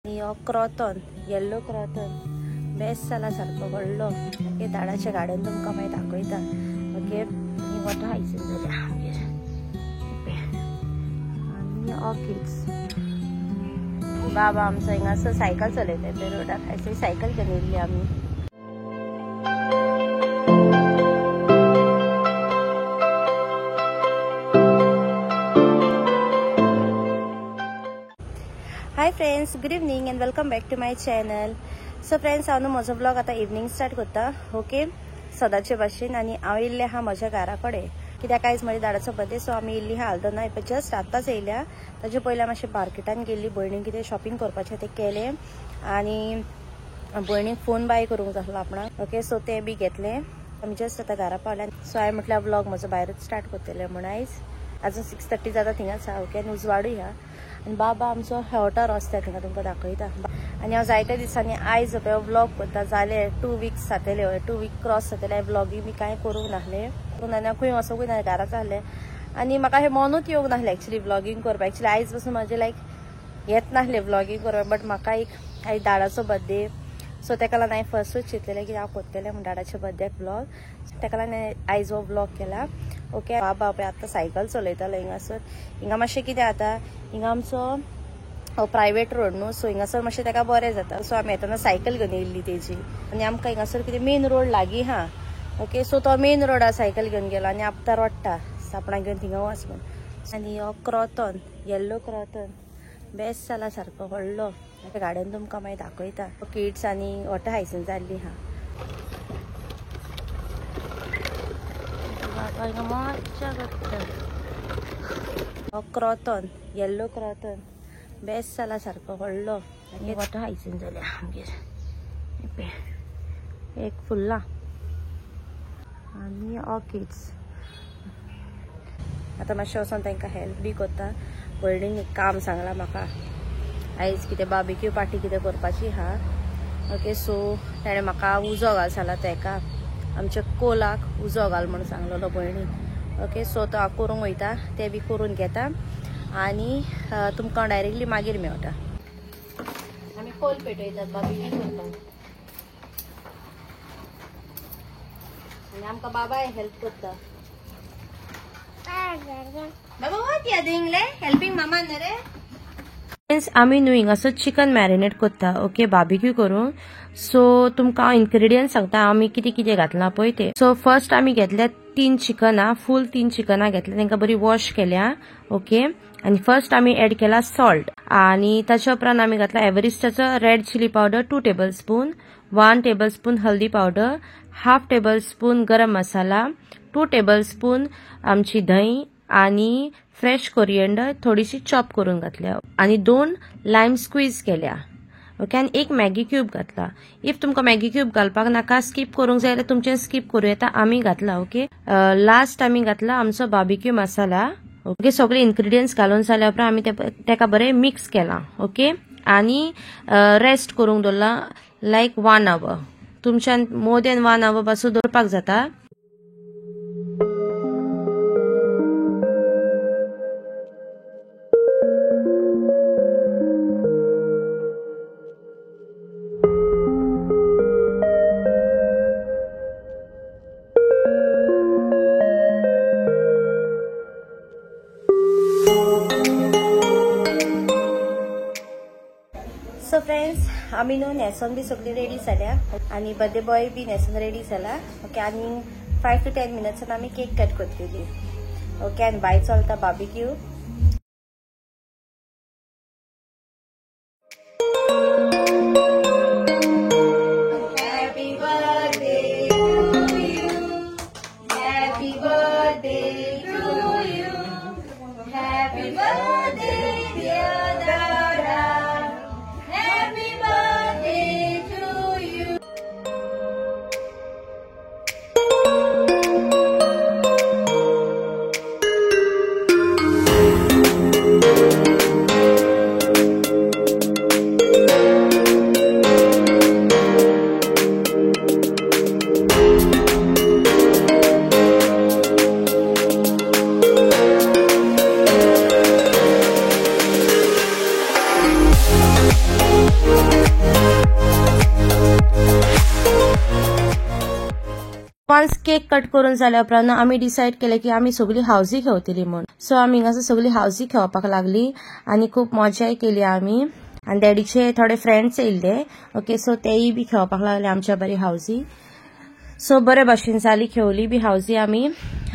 हो क्रोटन, येल्लो croton best जाला सारको व्हडलो. ओके, दाडाचें गार्डन तुमकां मागीर दाखयता. ओके, ही वॉटर हायसिंथ जाल्या आमगेर. आनी ऑर्किड्स. बाबा आमचो हिंगासर सायकल चलयता पळय रोडार. आयज सायकल घेवन येयल्ली आमी. Hi friends, good evening and welcome back to my channel. So friends, हांव न्हू म्हजो ब्लॉग आतां इवनींग स्टार्ट करता. ओके, सदांचे भाशेन. आनी हांव येयल्लें आहा म्हज्या घरा कडेन, कित्याक आयज म्हज्या दाडाचो बर्थडे. सो आमी येयल्ली आहा आल्दोना, पळय जस्ट आतांच येयल्या. ताजे पयलीं मातशें मार्केटान गेल्ली, भयणीक कितें शॉपिंग करपाचें तें केलें आनी भयणीक फोन बाय करूंक जाय आसलो आपणाक. ओके, सो तें बी घेतलें. आमी जस्ट आतां घरा पावल्या. सो हांवें म्हटल्यार ब्लॉग म्हजो भायरूच स्टार्ट करतलें म्हूण. आयज आजून 6:30 जाता थिंगाच आहा. ओके, आनी उजवाडूय आहा. आनी बाबा आमचो हेवटा रस्त्यार थिंगा तुमकां दाखयता. आनी हांव जायत्या दिसांनी आयज पळय व्लॉग करता. जाले 2 वीक्स जातले, 2 वीक क्रॉस जातले. हांवें व्लॉगींग बी कांय करूंक नासलें, आनी खंय वचोंकूय ना, घराच आहलें. आनी म्हाका हें मनूच येवंक नासलें एक्चुली व्लॉगींग करपाक. एक्चुली आयज पासून म्हाजें लायक येत नासलें व्लॉगींग करपाक. बट म्हाका एक आयज दाडाचो बर्थडे, सो तेका लागून हांवें फर्स्टूच चिंतलेलें की हांव करतलें म्हूण दाडाच्या बर्थड्याक व्लॉग. तेका लागून हांवें आयज हो व्लॉग केला. ओके, बाबा पळय आतां सायकल चलयतालो हिंगासर. हिंगा मातशें कितें जाता, हिंगा आमचो प्रायवेट रोड न्हू, सो हिंगासर मातशें तेका बरें जाता. सो आमी येतना सायकल घेवन येयल्ली तेजी. आनी आमकां हिंगासर कितें मेन रोड लागीं आहा. ओके, सो तो मेन रोडार सायकल घेवन गेलो आनी आतां रडटा आपणाक घेवन थिंगा वच म्हूण. आनी हो क्रोटन, येल्लो क्रोटन बेस्ट जाला सारको व्हडलो. गार्डन तुमकां मागीर दाखयता. किड्स आनी वॉटर हायसिंथ जाल्ली आहा. बाबा हिंगा मज्जा करता. हो क्रोटन, येल्लो क्रोटन बेस्ट जाला सारको व्हडलो. आनी वॉटर हायसिंथ जाल्या आमगेर. एक फुल्लां आनी ऑर्किड्स. आतां मातशें वचोन तांकां हेल्प बी करता. भयणीन एक काम सांगलां म्हाका, आयज कितें बार्बेक्यू पार्टी कितें करपाची आहा. ओके, सो ताणें म्हाका उजो घाल सांगला, तेका आमच्या कोलाक उजो घाल म्हूण सांगलेलो भयणीन. ओके, सो तो हांव करूंक वयता, तें बी करून घेता आनी तुमकां डायरेक्टली मागीर मेळटा. आमी कोल पेटयतात बार्बेक्यू करपाक आनी आमकां बाबाय हेल्प करता. बाबा what you doing ले? हेल्पिंग मामा न्हू रे? फ्रेंड्स, आमी न्हू हिंगासर चिकन मॅरिनेट करता. ओके, बार्बेक्यू करूंक. सो तुमकां हांव इन्ग्रेडियंट्स सांगता आमी कितें कितें घातलां पळय तें. सो फर्स्ट आमी घेतल्या 3 चिकनां, फूल 3 चिकनां घेतल्या, तांकां बरी वॉश केल्या. ओके, आनी फर्स्ट आमी एड केला सॉल्ट. आनी ताच्या उपरांत आमी घातला एव्हरेस्टाचो red chilli powder 2 tablespoon, 1 tablespoon हल्दी पावडर, 1/2 टेबलस्पून गरम मसाला, 2 टेबलस्पून आमची दही आनी फ्रेश कोरिएंडर थोडीशी चॉप करून घातल्या आनी 2 लायम स्क्वीज केल्या. ओके, आनी 1 मॅगी क्यूब घातला. If तुमकां मॅगी क्यूब घालपाक नाका, स्कीप करूंक जाय जाल्यार तुमचें स्कीप करूं येता, आमी घातला. ओके, लास्ट आमी घातला आमचो बार्बेक्यू मसाला. ओके, सगळे इन्ग्रेडियंट्स घालून जाल्या उपरांत आमी तेका बरें मिक्स केलां. ओके, आनी रेस्ट करूंक दवरला लायक 1 our. तुमच्यान मोर देन 1 our पासून दवरपाक जाता. सो फ्रेंड्स, आमी न्हू न्हेसोन बी सगळी रेडी जाल्या आनी बर्थडे बॉय बी न्हेसोन रेडी जाला. ओके, आनी 5 to 10 मिनट्सान आमी केक कट करतली. ओके, आनी भायर चलता बार्बेक्यू. वन्स केक कट करून जाल्या उपरांत आमी डिसायड केले की आमी सगळी हावजी खेळतली म्हूण. सो आमी हिंगासर सगळी हावजी खेळपाक लागली आनी खूब मजाय केली आमी. आनी डॅडीचे थोडे फ्रेंड्स येयल्ले, ओके, सो तेय बी खेळपाक लागले आमच्या बरी हावजी. सो बरे भाशेन जाली, खेळली बी हावजी आमी.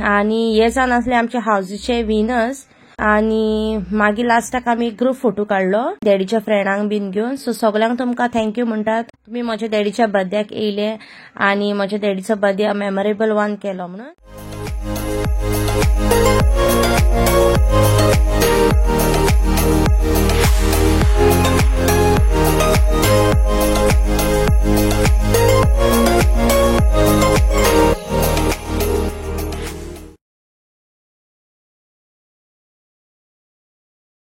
आनी हे जावन आसले आमचे हावजीचे विनर्स. आनी मागीर लास्टाक आमी ग्रुप फोटो काडलो डॅडीच्या फ्रेंडांक बीन घेवन. सो सगळ्यांक तुमकां thank you म्हणटात, तुमी म्हज्या डॅडीच्या बर्थडेक येयले आनी म्हज्या डॅडीचो बर्थडे मेमोरेबल वन केलो म्हणून.